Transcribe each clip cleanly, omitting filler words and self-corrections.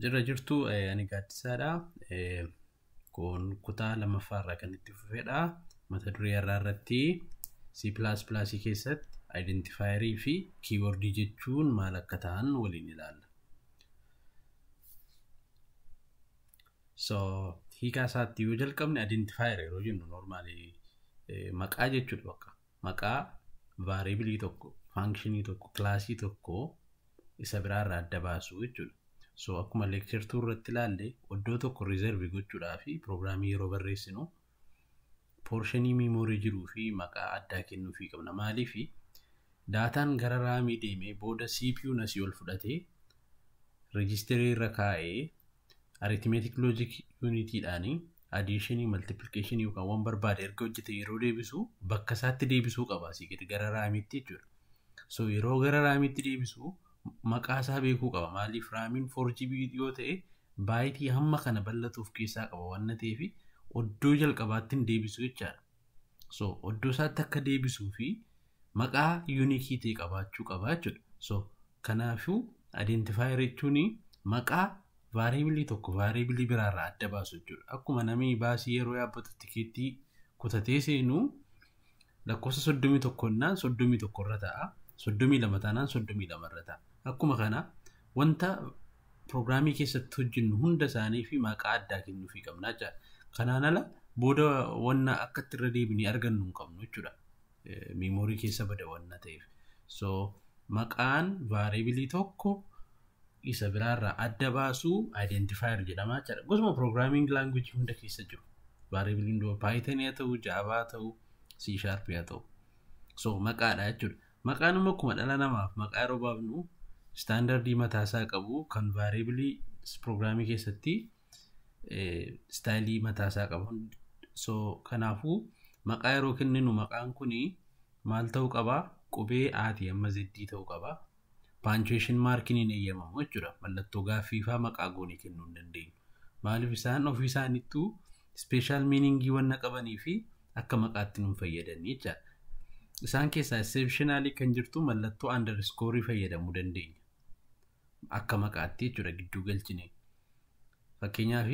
Jirra jirtu, ani Gaaddisaadha. Kun kutaa lammaffaarraa kan itti fufedha. Mata duree har'aa irratti C++ keessatti identifierii fi keywordii jechuun maal akka ta'an waliin ilaalla. So hiikaa isaatti yoo jalqabne, identifier yeroo jennu normaalii maqaa jechuudha bakka. Maqaa variabilii tokko, functionii tokko, kilaasii tokko isa biraarraa adda baasu jechuudha. So akkuma lecture 2 irratti ilaalle, iddoo tokko reserve gochuudhaa fi piroogiraamii yeroo barreessinu porshinii memorii jiruu fi maqaa addaa kennuufii qabna. Maaliif daataan gara raamii deemee booda CPU asii ol fudhatee rejistirii irra kaa'ee arithmetic logic unitiidhaan additionii, multiplication yookaan waan barbaade erga hojjete yeroo deebisu bakka isaatti deebisuu qaba asii gadi gara raamiitti jechuudha. So yeroo gara raamiitti deebisu maqaa isaa beekuu qaba. Maaliif raamiin 4GB yoo ta'e baayitii hamma kana bal'atu of keessaa qaba waan ta'eef oddoo jalqabaatti hin deebisu jechaadha. So oddoo isaatti akka deebisuu fi maqaa yuunikii ta'e qabaachuu qaba jechuudha. So kanaafuu identifier jechuun maqaa vaariibilii tokko vaariibilii biraarraa adda baasu jechuudha. Akkuma namni baasii yeroo yaabbatu tikeettii kutatee seenu lakkoofsa 31 naan 31 irra ta'a. 32 taanaan 32 irra ta'a. Akkuma kana wanta piroogiraamii keessatti hojjennu hunda isaanii fi maqaa addaa kennuufii qabna jechuudha. Kanaan ala booda wanna akka itti irra deebinee argannu hin qabnu jechuudha. Miimoorii keessa bada wanna ta'eef. So maqaan vaariibilii tokko isa biraarraa adda baasuu identifier jedhama jechuudha. Gosuma programming language hunda keessa jiru. Vaariibiliin dura Python haa ta'u, Java haa ta'u, C sharp haa ta'u. So maqaadha jechuudha. Maqaan immoo akkuma dhala namaaf maqaa yeroo baafnu istaandardii mataasaa qabu kan vaariibilii piroogiraamii keessatti istaayilii mataasaa qabu. So kanaafuu maqaa yeroo kenninu maqaan kuni maal ta'uu qabaa? Qubee A'tii amma Z ta'uu qabaa. Punctuation markiin hin eeyyamamu jechuudha. Mallattoo gaaffii fa'aa maqaa goonee kennuu hin dandeenyu. Maaliif isaan ofii isaaniittuu special meaningii wanna qabanii fi akka maqaatti nuun fayyadanii jechaadha. Isaan keessaa exceptionally kan jirtu mallattoo underscore fayyadamuu dandeenya. Akka maqaatti jechuudha gidduu galchine. Fakkeenyaaf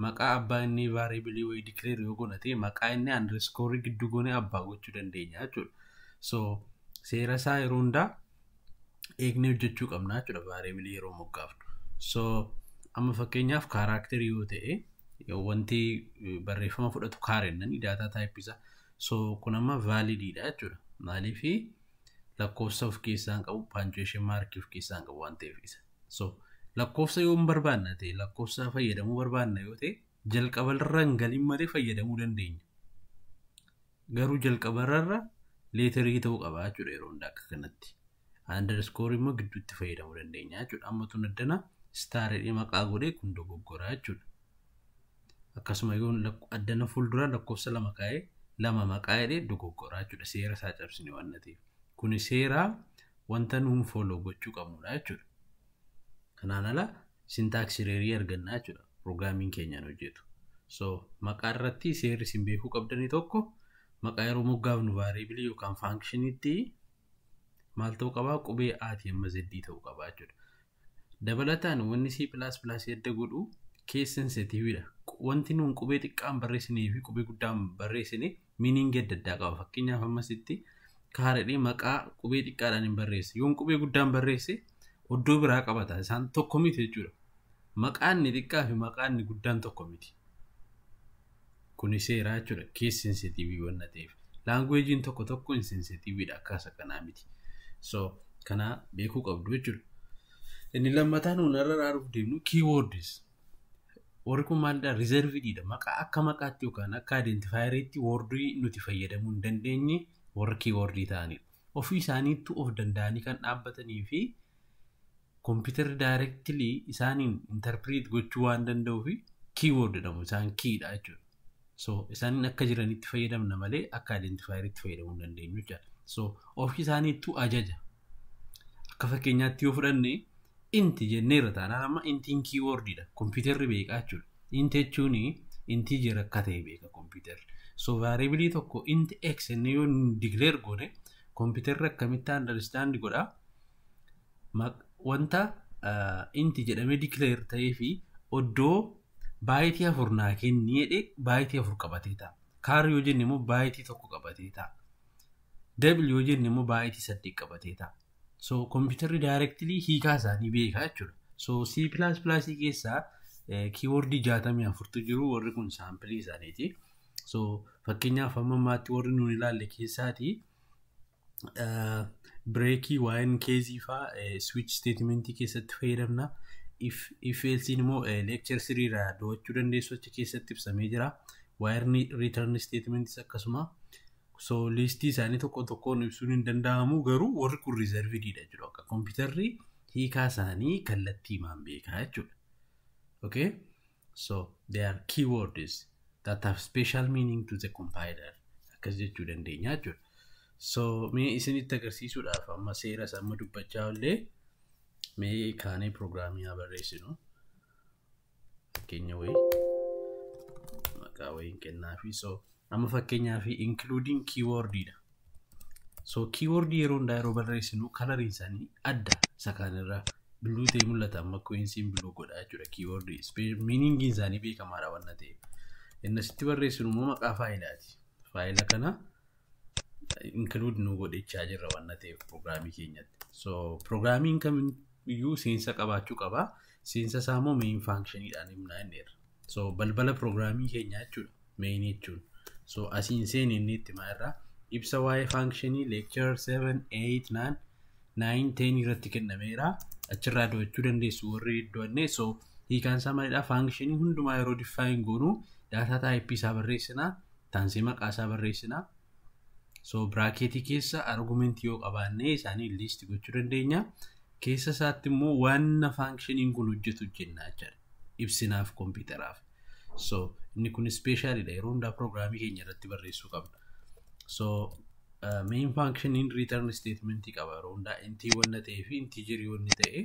maqaa abbaa inni variabilii wayii declare yoo goone ta'e maqaa inni underscore gidduu goone abbaa gochuu dandeenya jechuudha. So seera isaa yeroo hundaa eegnee hojjechuu qabna jechuudha variabilii yeroo moggaafnu. So amma fakkeenyaaf kaaraakterii yoo ta'e wanti barreeffama fudhatu kaarennani daataa taayippii isaa. So kun amma vaalidiidha jechuudha. Maaliif lakkoofsa of keessaa hin qabu, punctuation markii of keessaa hin qabu waan ta'eef isa. So lakkoofsa yoo hin barbaanna ta'e, lakkoofsa fayyadamuu barbaanna yoo ta'e, jalqabarra hin galin malee fayyadamuu dandeenya. Garuu jalqabarra leetarii ta'uu qaba jechuudha yeroo hundaa akka kanatti. Underscore immoo gidduutti fayyadamuu dandeenya jechuudha. Amma tun addana staarii maqaa godhee kun dogoggoraa jechuudha. Akkasuma yoo addana fuuldura lakkoofsa 2 kaa'ee 2 maqaa jedhee dogoggoraa jechuudha. Seera isaa cabsine waan ta'eef. Kuni seera wanta nuun follow gochuu qabnudha jechuudha. Kanaan ala syntax errorii arganna jechuudha. Piroograamiin keenyaan hojjetu. So maqaa irratti seerri isin beekuu qabdanii tokko, maqaa yeroo moggaafnu vaariibilii yookaan faankshiniitti maal ta'uu qabaa? Qubee A'tii amma Z ta'uu qabaa jechuudha. Dabalataan wanni C++ adda godhu case sensitiividha. Wanti nuun qubee xiqqaan barreessinee fi qubee guddaan barreessine meaningii adda addaa qaba. Fakkeenyaaf ammasitti kaaredhee maqaa qubee xiqqaadhaan hin barreesse. Yoon qubee guddaan barreesse oddoo biraa qabata. Isaan tokko miti jechuudha. Maqaan inni xiqqaa fi maqaan inni guddaan tokko miti. Kuni seera jechuudha. Case sensitiivii wanna ta'eef. Laanguweejiin tokko tokko insensitiiviidha, akka isa kanaa miti. So kana beekuu qabdu jechuudha. Inni lammataa nuun irra ilaaluuf deemnu keywords. Warri kun maalidha? Reservedidha. Maqaa akka maqaatti yookaan akka identifieriitti wordii nuti fayyadamuu hin dandeenye warra keywordii ta'anidha. Ofii isaaniittuu of danda'anii kan dhaabbatanii fi kompiitarri directly isaaniin interpret gochuu waan danda'uuf keyword jedhamu, isaan keyidha jechuudha. So isaaniin akka jiranitti fayyadamna malee akka identifieriitti fayyadamuu hin dandeenyu jechuudha. So ofii isaaniittuu ajaja. Akka fakkeenyaatti yoo fudhanne, int jenneerra taanaan amma intiin keywordiidha. Kompiitarri beekaa jechuudha. Int jechuun integer akka ta'e beeka kompiitarri. So variabilii tokko int x inni yoo declare goone kompiitarri akkamitti understand godhaa? Wanta Int jedhamee declare ta'ee fi oddoo byte 4 naa kenni jedhee byte 4 qabatee ta'a. Char yoo jenne immoo byte 1 qabatee ta'a. Double yoo jenne immoo byte 8 qabatee ta'a. So kompiitarri directly hiikaa isaanii beekaa jechuudha. So C++ keessaa keyword 64tu jiru, warri kun sample isaaniiti. So fakkeenyaaf amma ammaatti warri nuun ilaalle keessaati break, waa'een case fa'aa switch statementii keessatti fayyadamna. If else immoo lecture siriirraa do'achuu dandeessu, achi keessatti ibsamee jira. Waa'een return statementis akkasuma. So list isaanii tokko tokkoon ibsuun hin danda'amu, garuu warri kun reservedidha jechuudha. Akka kompiitarri hiikaa isaanii kallattii himaan beekaa jechuudha. Okay? So they are keywords that have special meaning to the compiler. Akkas jechuu dandeenya jechuudha. So mee isinitti agarsiisuudhaaf amma seera isa amma dubbachaa ollee mee kaanee piroogiraamii haa barreessinu. Fakkeenya wayii maqaa wayiin kennaafi. So amma fakkeenyaaf including keywordidha. So keyword yeroo hundaa yeroo barreessinu coloriin isaanii adda isa kaanirraa blue ta'ee mul'ata. Amma queensiin blue godha jechuudha keyword. Meaningiin isaanii beekamaadha waan ta'eef. Inni asitti barreessinu immoo maqaa faayilaati. Faayila kana include nu godhechaa jirra waan ta'eef piroogiraamii keenyatti. So piroogiraamiin kamiyyuu seensa qabaachuu qaba. Seensa isaa immoo main functioniidhaan himnaa inneerra. So balbala piroogiraamii keenyaa jechuudha main jechuun. So asiin seeni inni itti irraa ibsa waa'ee function lecture 7, 8, 9, 9, 10 irratti kennameera. Achirraa do'achuu dandeessu warri iddoonne. So hiikaan isaa maalidha? Function hundumaa yeroo define goonu data type isaa barreessinaa, taansii maqaa isaa barreessinaa. So bracket keessa argument yoo qabaanne isaanii list gochuu dandeenya. Keessa isaatti immoo waan functioniin kun hojjetu hojjenna jechaadha. Ibsinaaf kompiitaraaf. So inni kun specialidha, yeroo hundaa piroogiraamii keenya irratti barreessuu qabna. So main functioniin return statement qaba, yeroo hundaa int wanna ta'ee fi integer wanni ta'e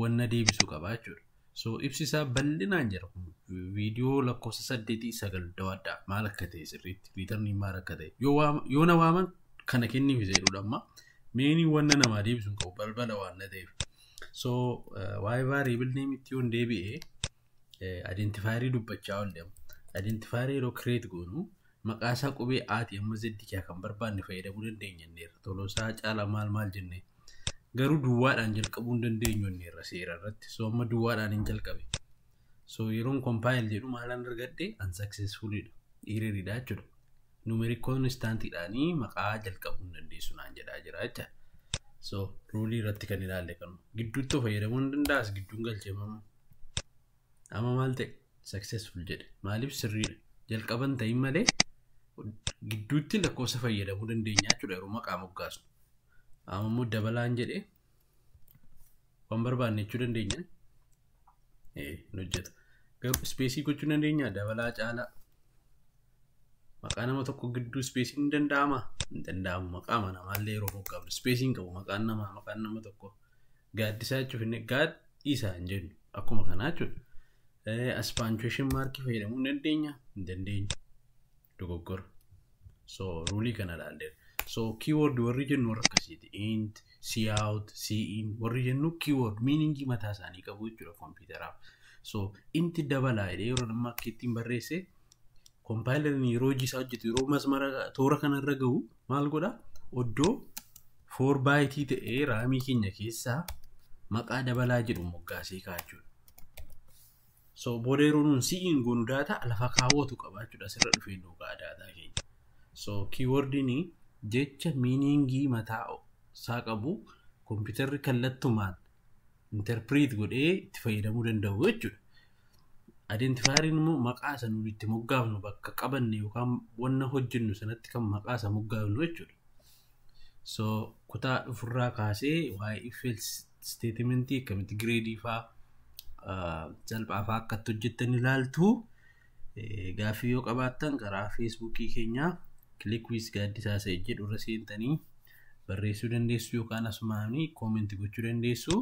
wanna deebisuu qaba jechuudha. So ibsi isaa bal'inaan jira. Viidiyoo lakkoofsa 8, 9 daawwadhaa, maal akka ta'e sirriitti, returniin maal akka ta'e. Yoo na waaman kana kenniif jedhudha amma. Mainii wanna namaa deebisu hin qabu, balbala waan ta'eef. So waa'ee variable name itti yoon deebi'e, identifier dubbachaa oolle. Identifier yeroo create goonu maqaa isaa qubee A'ti amma Z kee kan barbaanne fayyadamuu dandeenya inneerra. Tolosaa, Caalaa, maal maal jennee. Garuu duwwaadhaan jalqabuu hin dandeenyu inneerra seera irratti. So amma duwwaadhaan hin jalqabe. So yeroon compile jedhu maalaan argadhe? Unsuccessfulidha. Erroridha jechuudha. Numeric constantiidhaanii maqaa jalqabuu hin dandeessu naan jedhaa jira jechaadha. So rule irratti kan ilaalle kanu. Gidduutti fayyadamuu hin danda'as, gidduun galcheemamu. Amma maal ta'e? Successful jedhe. Maaliif? Sirriidha. Jalqaban ta'in malee gidduutti lakkoofsa fayyadamuu dandeenya jechuudha yeroo maqaa moggaasnu. Amma immoo dabalaan jedhee waan barbaanne jechuu dandeenya. Hin hojjeta. Garuu space gochuu dandeenya, dabalaa, caalaa. Maqaa nama tokko gidduu spaceiin hin danda'amaa? Hin danda'amu. Maqaa namaallee yeroo moggaafnu spaceiin qabu maqaan namaa, maqaan nama tokko. Gaaddisaa jechuuf inni gaadhisaa hin jennu akkuma kanaa jechuudha. As punctuation mark fayyadamuu hin dandeenya? Hin dandeenyu. Dogoggora. So rule kana ilaalleera. So keyword warri jennu warra akkasiiti. Int, cout, cin warri jennu keyword meaning mataa isaanii qabu jechuudha kompiitaraaf. So int dabalaa jedhee yeroo nama akka ittiin barreesse, compileriin yeroo hojii isaa hojjetu, yeroo masmara toora kanarra gahu maal godha? Oddoo 4 byte ta'ee RAM keenya keessaa maqaa dabalaa jedhu moggaasee kaa'achuudha. So booda yeroo nuun cin goonu data lafa kaawwatu qaba jechuudha, asirra dhufee nuu ka'a data keenya. So keywordiin jecha meaning mataa isaa qabu kompiitarri kallattumaan interpret godhee itti fayyadamuu danda'u jechuudha. Identifieriin immoo maqaa isa nuti itti moggaafnu, bakka qabanne yookaan wanna hojjennu sanatti kan maqaa isa moggaafnu jechuudha. So kutaa dhufurraa kaasee waa'ee if else statement, akkamitti grade fa'aa salphaa fa'aa akkatti hojjettan ilaaltu. Gaaffii yoo qabaattan karaa Facebookii keenyaa Click with Gaaddisaa Sa'id jedhu irra seentanii barreessuu dandeessu yookaan asumaan comment gochuu dandeessu.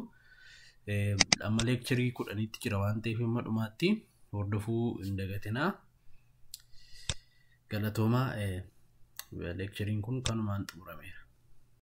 Amma lecture 10tti jira waan ta'eef amma dhumaatti hordofuu hin dagatinaa. Galatoomaa, lectureiin kun kanumaan xumurameera.